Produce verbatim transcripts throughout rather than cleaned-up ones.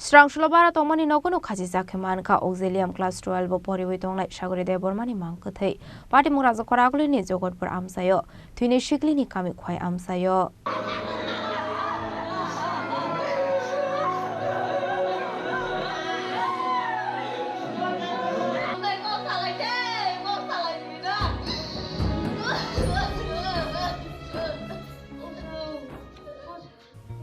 Srangsulo bara tongmani nogono khachijak khe mankha Auxilium class twelve o poriwi tongnai Sagori Debbarmani mang kwthwi. Patimung Rajakhor Agulini Jogodpur amchaio, thwini siklini kami Khwai amchaio.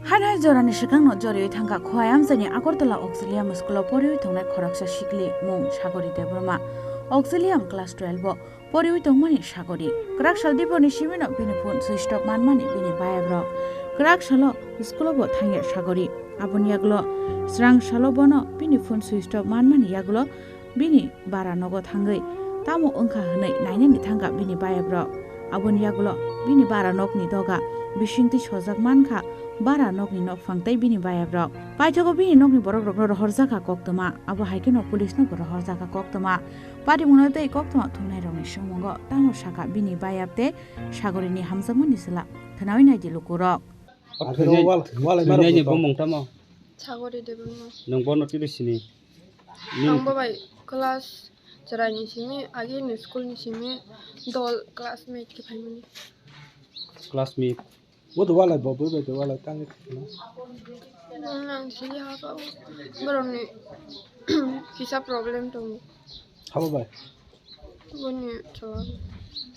Haino hai jorani swkangno joriwi thangkha Khwai amchaini Agartala Auxilium School o poriwi tongnai khoroksa sikli mung Sagori Debbarma. Auxilium class twelve o poriwi tongmani Sagori. Kwrak sal diphorni simino bini phone switch off manmani bini bayabrok. Kwrak salo school o bo thangya Sagori. Aboni yagulo srang salo bono bini phone switch off manmani yagulo bini bara nogo thangwi tamo wngkha hwnwi nainani thangkha bini bayabrok. Aboni yagulo bini bara nokni doga bisingtwi sojak mankha bara nokni nokphang tei bini bayabrok. Paithago bini nokni borokrokno rohorjakha koktwma, abo hai kheno police no bo rohorjakha koktwma. Patimungno tei koktwma thumnairokni swngmungo tamo sakha bini bayap tei Sagorini hamjakmani chwla. Khwnaui naidi lukurok. Akhirno wal-, walai maro thwinaini bumung tamo? Sagori Debbarma. Nwng bono tini sini? Nini ang bo bai class chwraini simi, agini school ni simi dol classmate khe phaimani. Classmate? Bo do walai bo, bo bai do walai tangwi thangna. Ang sini ha ka borokni kisa problem tongo. Habo bai? Boni chwla.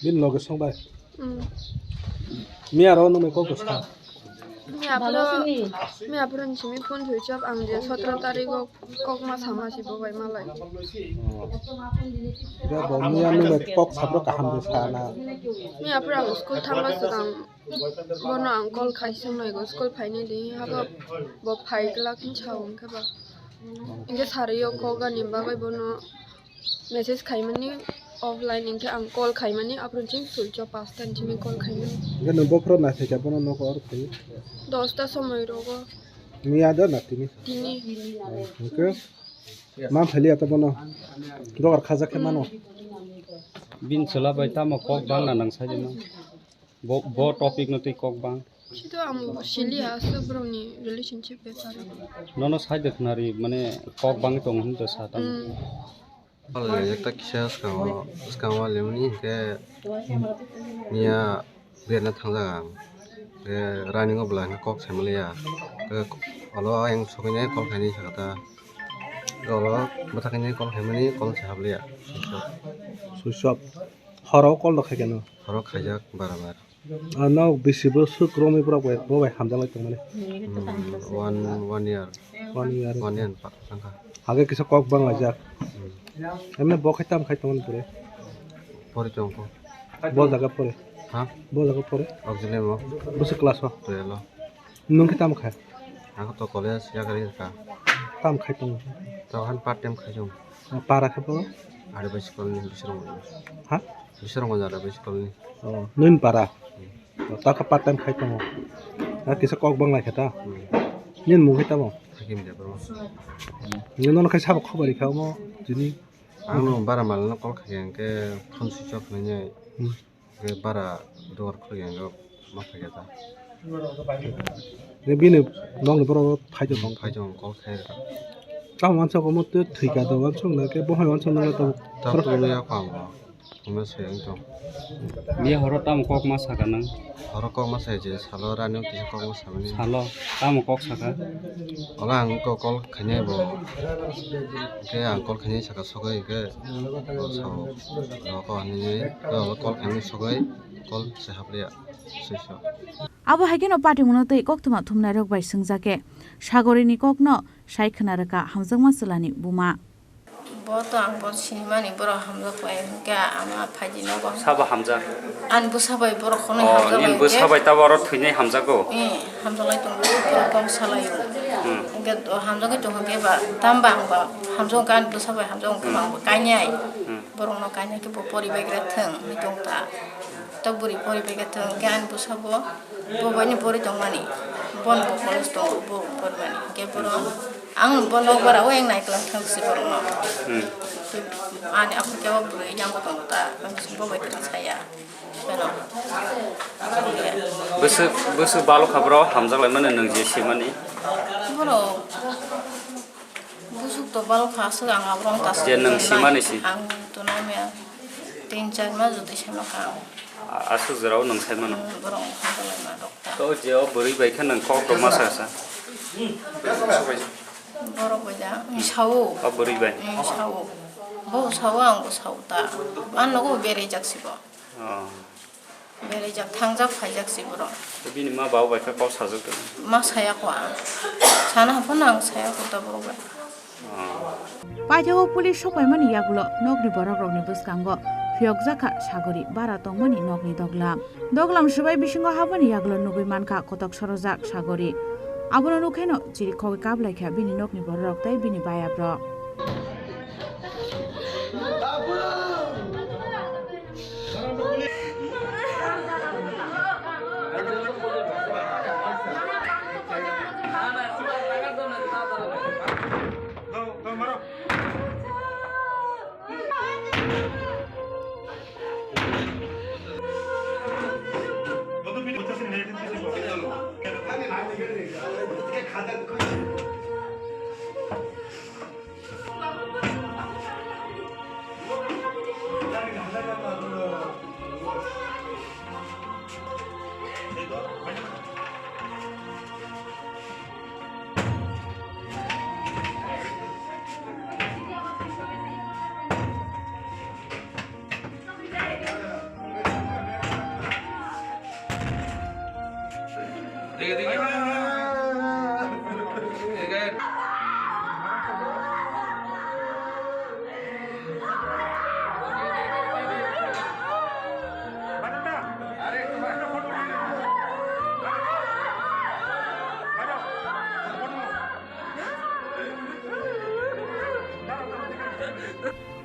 Bini loge song bai? Hmm. Miya ro nung mai kok bwsa? Miya phuru, miya phuru ni simi phone thwi chap ang je sotro tarik o kok ma sama si bo bai malai. Oh. Ida bo miya nung mai kok sabro kaham de sana. Miya phuru ang school thangma swkang bono ang call khai sung nai go school phaini di habo bo phai glak hin sa wng khe ba. Inge sari o kok ani bagwi bono message khaimani offline, hinkhe ang call khaimani, aphuru chwng switch off, pasta ni simi call khaimani. Hinkhe nwng bokhorok naithai kha bono nogo oro phaiwi? Dosta somoi rogo. Miya da na tini? Tini. Oh, hinkhe man phailiya ta bono? Dogar khajak khe mano? Bini chwla bai tamo kok bangna nang sajima? Bo, bo topic no twi kok bang. Sito ang sili aswk borokni relationship bepar. Nono side khwnari mane kok bangwi tongo hinwi sa tamo. Hmm. Ekta kisa swkango, swkango limni hinkhe miya berna thangjak ang. Hinkhe running o bwla hinkhe kok saimaliya. Hinkhe olo ayang sokwi nai call khainai sakha ta. Olo bwthaknai call khaimani call se habliya. Switch off. Horo call rok khaikhe no? Horo khaijak bara bar. Ah, no, bisi bo swk romwi borok bai, bo bai hamjak lai tongmani. Hmm, one, one year. One year. One year pa-, tangkha. Hage kisa kok bang laijak. Hmm. Emne bo khai tam khai tongmani pore? Pori tongkho. Bo jaga pore? Ha? Bo jaga pore? Auxilium o. Bwswk class o? Twelve o. Nwng khe tamo kha? Ang to college yakarwi rwkha. Tamo khai tongo? Tamo han part time khai tongo. Para khe bo? Ari bai school ni bisrong. Ha? Bisrong jara bai school ni. Oh, nwng para? Hmm. Oh, ta khe part time khai tongo. Na kisa kok bang lai khe ta? Hmm. Nini mung khe tamo? Hakim de bro. Nini nono khai sabo khobor rikha omo tini? Ang no bara mal no call khai hwnkhe phone switch off nai. Hmm. Hwnkhe bara dugar khulukya hwnkhe ma phaikha ta. Hwnkhe bini nokni borok phai tong. Phai tong, call khai rwkha. Tamo uansuk omo twi thwikha do uansuk na khe bo hai uansuk nang tamo. Ta twi ya kha ang bo. Thangna se wng tong. Miya horo tamo kok ma sakha nang? Horo kok ma sai je salo rani kisa kok ma samani. Salo tamo kok sakha? Ola ang kok call khainai bo. Hwnkhe ang call khainai saka sogwi hwnkhe. Bo sao. Bo ko hinwi, ko call khainai sogwi, call se hapliya. Swiso. Abo hai kheno patimungno tei koktwma thumnairok bai swngjak khe, Sagorini kokno sai khwna rwkha hamjakma chwlani buma. Bo to ang bo sinimani borok hamjak bai hwnkhe ama phaidi nogo. Sabo hamjak? Ani bwsa bai borok khonwi hamjak bai hwnkhe. Oh, nini bwsa bai tabo oro thwinai hamjago? Eh, hamjak lai tongo, borok kok salai o. Hmm. Hwnkhe hamjagwi tong hwnkhe ba, tamo ba ang ba hamjak hwnkhe ani bwsa bai hamjak hwnkhe ba ang bo kainai. Hmm. Borokno kainai khe bo poribai gra thwng hwnwi tong ta. To bwrwi poribai khe thwng hwnkhe ani bwsa bo, bo baino pori tongmani. Bono bo college tongo, bo porimani. Hwnkhe borok, ang bo nokbar o eng naiklang thwng si borokno. Hmm. Ani aphuru khe o bwrwi yango tongo ta, bo bai kwrwng saya. Bwswk, bwswk balokha borok hamjak laimani nwng je simani? Borok. To balo kha aswk ang aborok ta. Je nwng simani si? Ang to nai maya tin char mas jotoi saima kha ang. A-, aswk jora o nwng saimano? Hmm, borok wngkha bolai ma rok ta. To je o bwrwi bai khe nwng kok rok ma sa sa? Borok bai da, hmm, sao. O bwrwi bai? Hmm, sao. Bo sao, ang bo sao ta. Ang nogo berai jak si bo. Oh. Berai jak, thangjak, phaijak si borok. Bini ma baba bai khe kok sajak tong? Ma saya kho ang. Sana haphano ang saya kho ta borok bai. Oh. Paithakgo police sokpaimani yagulo nokni borokrokni bwskango phiyokjakha Sagori bara tongmani nokni doglam. Doglam swbai bisingo habani yagulo nugwi mankha kotok sorojak Sagori. Abono nukhaino chirikhogwi kaplaikha bini nokni bororok tei bini bayabrok.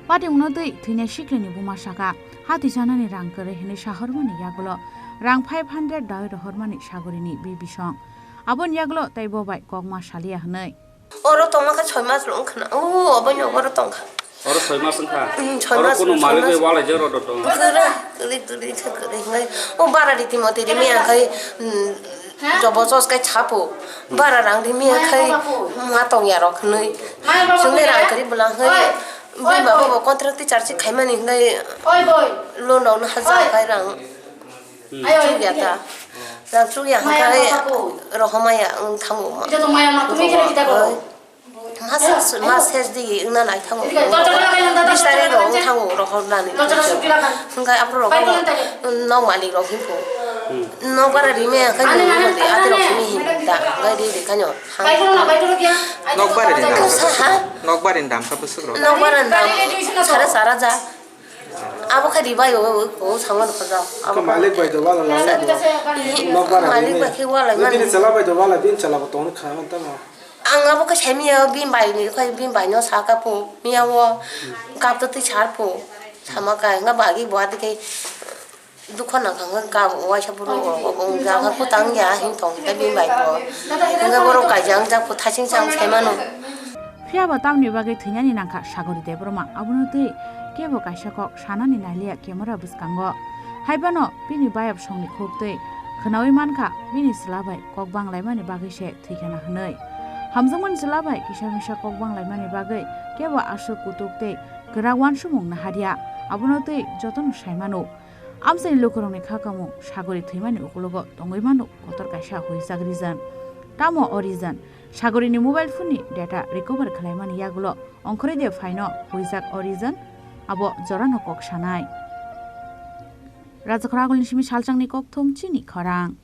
Pati wngno twi thwinai siklini buma saka, hati chanani rang kwrwi hwnwi sahormani yagulo rang five hundred dawi rohormani Sagorini bi bisong. Aboni yagulo tei bo bai kokma saliya hwnwi. Oro tongma khe soi mas rok wngkha na. O, obo ni oro tongkha. Oro soi mas wngkha? Mm, soi mas. Oro kuno malik bai walai jero do tong. Kwrwi, kwrwi, kwrwi khe kwrwi hwnwi. O bara riti moti rimi ang khai, mm, jobo jos kai chapo. Bara rang rimi ang khai ma tong ya rok hwnwi. Sungni rang kwrwi bwla hwnwi. Bini baba bo contract ti charchi khaimani hwnwi. Loan rok no hajar khai rang. Hmm. Chukya ta. Rang chukya hwnkhe rohormaya wng thango ma. Mas, mas ses di wngna nai thango. Bis tarik rok wng thango rohornani. Hwnkhe aphuru rok nok malik rok hinpho. Hmm. Nok bara rime hwnkhe nini mode ate rok simi hinda. Hwnkhe ri ri khaino. Nok bara ri da. Sa ha? Nok bara ni dam sa bwswk rok? Nok bara ni dam sare sara ja. Abo khe ribai o, o, o, sangma nokho ja. Abo malik bai do wala lai. Ihi, nok bara malik bai khe wala mani. Bini chwla bai do wala, bini chwla bo tong kha man tamo. Ang abo khe sai miya, bini bai ni khe, bini bai no sa ka pho, miya o, kap to twi sar pho, sama ka, nga bagi bo ati khe, dukho nang kha, nga ka waisa buru o, o, o, ja kha ko tang ya, hin tong, ta bini bai bo. Nga boro kai jang jak pho, thasing sang sai mano. Phiya ba tamni bagwi thwinani nangkha Sagori Debbarma, abono twi kebo kaisa kok sanani nailiya camera bwskango. Haiphano bini bayap songni khuk twi khwnawi mankha bini chwla bai kok banglaimani bagwi se thwikhana hwnwi. Hamjakmani chwla bai kisa misa kok banglaimani bagwi kebo aswk kutuk tei kwrak uansukmung naharya, abono twi jotono sai mano. Amchaini lukurokni kha kamo Sagori thwimani ukologo tongwi mano kotor kaisa huijak reason. Tamo o reason? Sagorini mobile phone ni data recover khwlaimani yagulo ongkhorwi de phaino huijak o reason, abo jorano kok sanai. Rajakhor agulni simi salchangni kokthum chini khorang.